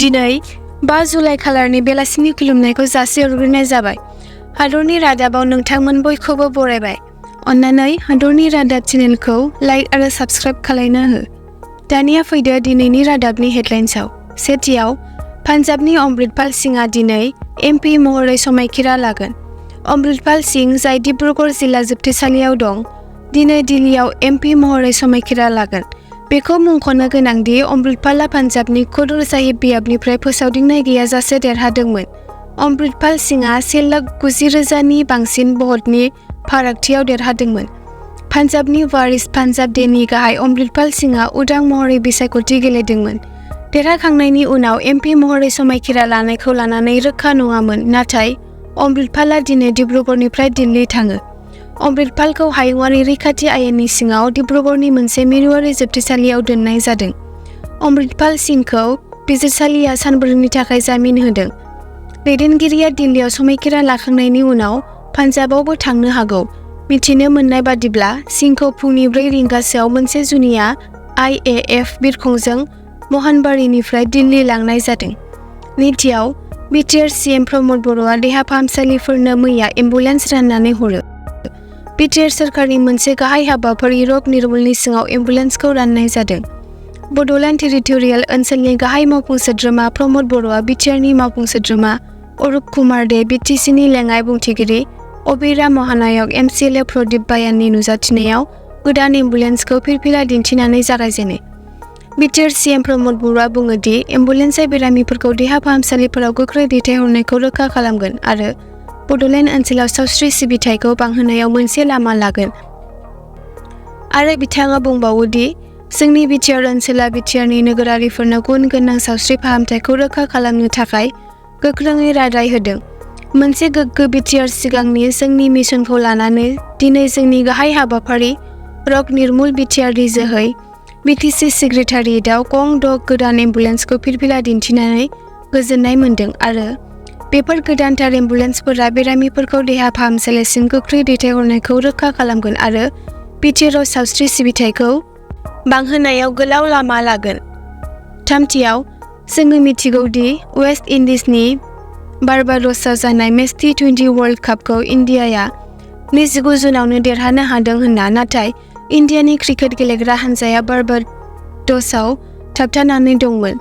दिनै 5 जुलाइ खालारनि बेलासिनि खुलुमनायखौ जासिहरग्रोनाय जाबाय। हादरनि रादाबाव नोंथांमोन बयखौबो बरायबाय। अन्नानै हादरनि रादाब चेनेलखौ लाइक आरो साबस्क्राइब खालायनो हो। दानिया फैदो दिनैनि रादाबनि हेडलाइन्सआव। सेथियाव, पान्जाबनि अमृतपाल सिंहआ दिनै एमपि महरै समायखिरा लागोन। अमृतपाल सिंह, जाय डिब्रुगड़ जिल्ला जोबथेसालियाव दं, दिनै दिल्लीयाव एमपि महरै समायखिरा लागोन। बेखौ मुंख'नो गोनांदि अमृतपालआ पान्जाबनि खदर साहिब बियाबनिफ्राय फोसावदिंनाय गैयाजासे देरहादोंमोन। अमृतपाल सिंहआ 1,90,000नि बांसिन भटनि फारागथियाव देरहादोंमोन। पान्जाबनि वारिस पान्जाब डेनि गाहाय अमृतपाल सिंहआ उदां महरै बिसायख'थि गेलेदोंमोन। देरहाखांनायनि उनाव एमपि महरै समायखिरा लानायखौ लानानै रोखा नङामोन, नाथाय अमृतपालआ दिनै डिब्रुगड़निफ्राय दिल्ली थाङो। अमृतपालखौ हायुङारि रैखाथि आयेननि सिङाव डिब्रुगड़नि मोनसे मिरुआरि जोबथेसालियाव दोननाय जादों। अमृतपाल सिंहखौ बिजिरसालिया सानब्रैनि थाखाय जामिन होदों। दैदेनगिरिया दिल्लीयाव समायखिरा लाखांनायनि उनाव पान्जाबावबो थांनो हागौ। मिथिनो मोननाय बादिब्ला सिंहखौ फुंनि 4 रिंगासोआव मोनसे जुनिया IAF बिरखंजों महनबारीनिफ्राय दिल्ली लांनाय जादों। नैथियाव, बिटिआर CM प्रमद बर'आ देहा फाहामसालिफोरनो मैया एम्बुलेन्स राननानै हरो। बिटिआर सोरखारनि मोनसे गाहाय हाबाफारि रग निर्मुलनि सिङाव एम्बुलेन्सखौ राननाय जादों। बड'लेण्ड टेरिट'रियेल ओनसोलनि गाहाय मावफुं सोद्रोमा प्रमद बर'आ बिटिआरनि मावफुं सोद्रोमा अरुप कुमार दे, बिटिसिनि लेङाइ बुंथिगिरि अबिरा महानायक, MCLA प्रदीप बायाननि नुजाथिनायाव गोदान एम्बुलेन्सखौ फिरफिला दिन्थिनानै जागायजेनो। बिटिआर CM प्रमद बर'आ बुङो दि एम्बुलेन्सआ बेरामिफोरखौ देहा फाहामसालिफोराव गोख्रै दैथायहरनायखौ रोखा खालामगोन आरो बड'लेण्ड ओनसोलाव सावस्रि सिबिथायखौ बांहोनायाव मोनसे लामा लागोन। आरो बिथाङा बुंबावो दि जोंनि बिटिआर ओनसोला बिटिआरनि नोगोरारिफोरनो गुन गोनां सावस्रि फाहामथायखौ रोखा खालामनो थाखाय गोख्रोङै रादाय होदों। मोनसे गोग्गो बिटिआर सिगांनि जोंनि मिशनखौ लानानै दिनै जोंनि गाहाय हाबाफारि रग निर्मुल बिटिआरनि जोहै बिटिसि सेक्रेटारियेटआव गं 6 गोदान एम्बुलेन्सखौ फिरफिला दिन्थिनानै गोजोननाय मोन्दों आरो बेफोर गोदानथार एम्बुलेन्सफोरा बेरामिफोरखौ देहा फाहामसालिसिम गोख्रै दैथायहरनायखौ रोखा खालामगोन आरो बिटिआरआव सावस्रि सिबिथायखौ बांहोनायाव गोलाव लामा लागोन। थामथियाव, जोङो मिथिगौ दि वेस्ट इंडिजनि बारबाडसआव जानाय मेच T20 वर्ल्ड कापखौ इन्डियाया 29 जुनावनो देरहानो हादों होनना, नाथाय इन्डियानि क्रिकेट गेलेग्रा हानजाया बारबाडसआव थाबथानानै दंमोन।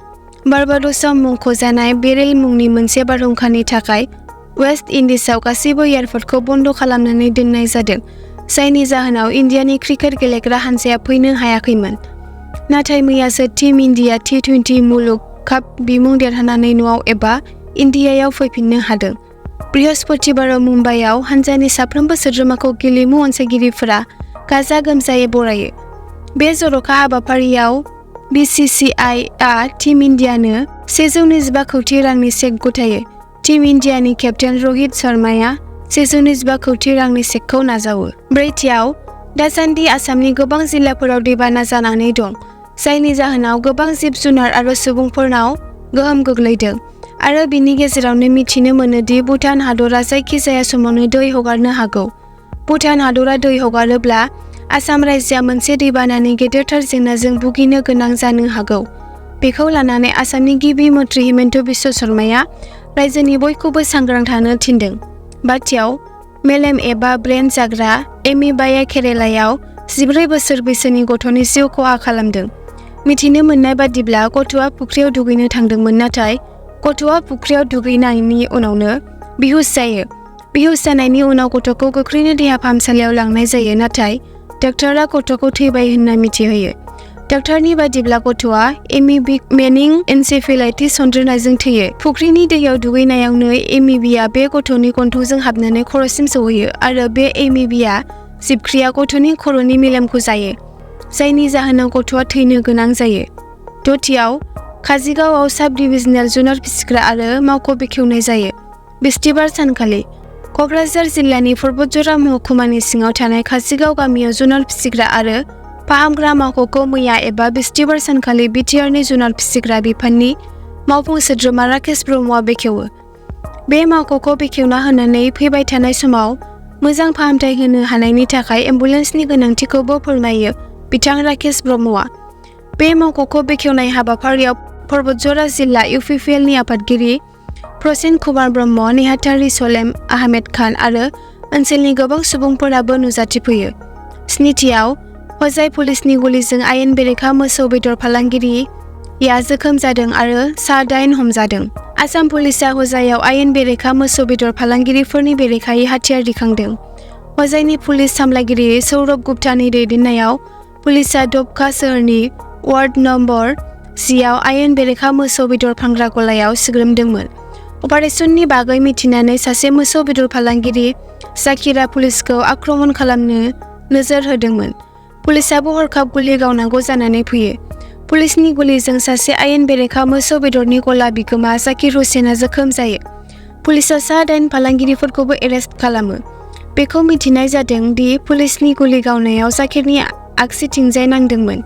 बारबाडसआव मुंख'जानाय बेरेल मुंनि मोनसे बारहुंखानि थाखाय वेस्ट इंडिजआव गासैबो एयारपर्टखौ बन्द' खालामनानै दोननाय जादों, जायनि जाहोनाव इन्डियानि क्रिकेट गेलेग्रा हानजाया फैनो हायाखैमोन। नाथाय मैयासो टीम इन्डिया T20 मुलुग काप बिमुं देरहानानै न'आव एबा इन्डियायाव फैफिननो हादों। बृहस्पतिबाराव मुम्बाइआव हानजानि साफ्रोमबो सोद्रोमाखौ गेलेमु अनसायगिरिफोरा गाजा गोमजायै बरायो। बे जर'खा हाबाफारियाव BCCIआ टीम इन्डियानो 125 कौटि रांनि चेक गथायो। टीम इन्डियानि केप्टेन रहित शर्माया 125 कौटि रांनि चेकखौ नाजावो। ब्रैथियाव, दासान्दि आसामनि गोबां जिल्लाफोराव दैबाना जानानै दं, जायनि जाहोनाव गोबां जिब-जुनार आरो सुबुंफोरनाव गोहोम गोग्लैदों आरो बिनि गेजेरावनो मिथिनो मोनो दि भुटान हादरा जायखिजाया समावनो दै हगारनो हागौ। भुटान हादरा दै हगारोब्ला आसाम रायजोआ मोनसे दैबानानि गेदेरथार जेंनाजों भुगिनो गोनां जानो हागौ। बेखौ लानानै आसामनि गिबि मन्त्रि हिमन्त बिश्व शर्माया रायजोनि बयखौबो सांग्रां थानो थिनदों। बाथियाव, मेलेम एबा ब्रेन जाग्रा एमिबाया केरालायाव 14 बोसोर बैसोनि गथ'नि जिउ खहा खालामदों। मिथिनो मोननाय बादिब्ला गथ'आ फुख्रियाव दुगैनो थांदोंमोन, नाथाय गथ'आ फुख्रियाव दुगैनायनि उनावनो बेहुस जायो। बेहुस जानायनि उनाव गथ'खौ गोख्रैनो देहा फाहामसालियाव लांनाय जायो, नाथाय डाक्टारा गथ'खौ थैबाय होनना मिथिहोयो। डाक्टारनि बादिब्ला गथ'आ एमिबिक मेनिं एन्सेफेलाइटिस सन्देरनायजों थैयो। फुख्रिनि दैयाव दुगैनायावनो एमिबिया बे गथ'नि गन्थंजों हाबनानै खर'सिम सौहैयो आरो बे एमिबिया जिबख्रिया गथ'नि खर'नि मेलेमखौ जायो, जायनि जाहोनाव गथ'आ थैनो गोनां जायो। दथियाव, काजिगावआव साब डिभिजनेल जुनार फिसिग्रा आरो मावख' बेखेवनाय जायो। बिस्तिबार सानखालि क'क्राझार जिल्लानि पर्बतजरा महकुमानि सिङाव थानाय काजिगाव गामियाव जुनार फिसिग्रा आरो फाहामग्रा मावख'खौ मैया एबा बिस्तिबार सानखालि बिटिआरनि जुनार फिसिग्रा बिफाननि मावफुं सोद्रोमा राकेश ब्रह्मआ बेखेवो। बे मावख'खौ बेखेवना होनानै फैबाय थानाय समाव मोजां फाहामथाय होनो हानायनि थाखाय एम्बुलेन्सनि गोनांथिखौबो फोरमायो बिथां राकेश ब्रह्मआ। बे मावख'खौ बेखेवनाय हाबाफारियाव पर्बतजरा जिल्ला इउपिपिएलनि आफादगिरि प्रसेन कुमार ब्रह्म, नेहाथारि सलेम आहमेद खान आरो ओनसोलनि गोबां सुबुंफोराबो नुजाथिफैयो। स्निथियाव हजाय पुलिसनि गुलिजों आयेन बेरेखा मोसौ बेदर फालांगिरिया जोखोम जादों आरो सा-8 हमजादों। आसाम पुलिसआ हजायाव आयेन बेरेखा मोसौ बेदर फालांगिरिफोरनि बेरेखायै हाथियार दिखांदों। हजायनि पुलिस सामलायगिरि सौरभ गुप्तानि दैदेननायाव पुलिसआ दबका सोहोरनि वार्ड नम्बर 10 आव आयेन बेरेखा मोसौ बेदर फानग्रा गलायाव सिग्रोमदोंमोन। अपारेशननि बागै मिथिनानै सासे मोसौ बेदर फालांगिरि जाकिरा पुलिसखौ आक्रमण खालामनो नोजोर होदोंमोन। पुलिसआबो हरखाब गुलि गावनांगौ जानानै फैयो। पुलिसनि गुलिजों सासे आयेन बेरेखा मोसौ बेदरनि गला बिगोमा जाकिर हुसेना जोखोम जायो। पुलिसआ सा-8 फालांगिरिफोरखौबो एरेस्ट खालामो। बेखौ मिथिनाय जादों दि पुलिसनि गुलि गावनायाव जाकिरनि आगसिथिंजाय नांदोंमोन।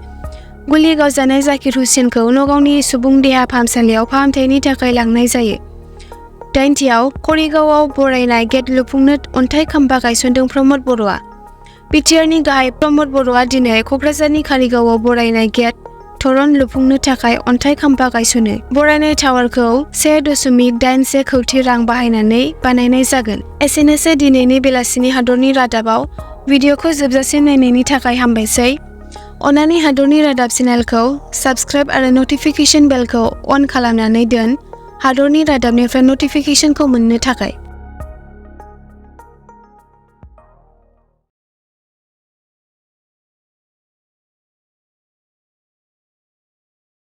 गुलि गावजानाय जाकिर हुसेनखौ नगावनि सुबुं देहा फाहामसालियाव फाहामथायनि थाखाय लांनाय जायो। 8थियाव करिगावआव बरायनाय गेट लुफुंनो अन्थाइ खाम्फा गायसनदों प्रमद बर'आ। बिटिआरनि गाहाय प्रमद बर'आ दिनै क'क्राझारनि कारिगावआव बरायनाय गेट धरन लुफुंनो थाखाय अन्थाइ खाम्फा गायसनो। बरायनाय टावारखौ 1.81 कौटि रां बाहायनानै बानायनाय जागोन। एसेनोसै दिनैनि बेलासिनि हादरनि रादाबाव। भिडिअखौ जोबजासिम नायनायनि थाखाय हामबायसै। अन्नानै हादरनि रादाब चेनेलखौ साबस्क्राइब आरो नटिफिकेशन बेलखौ अन खालामनानै दोन हादरनि रादाबनिफ्राय नटिफिकेशनखौ मोननो थाखाय।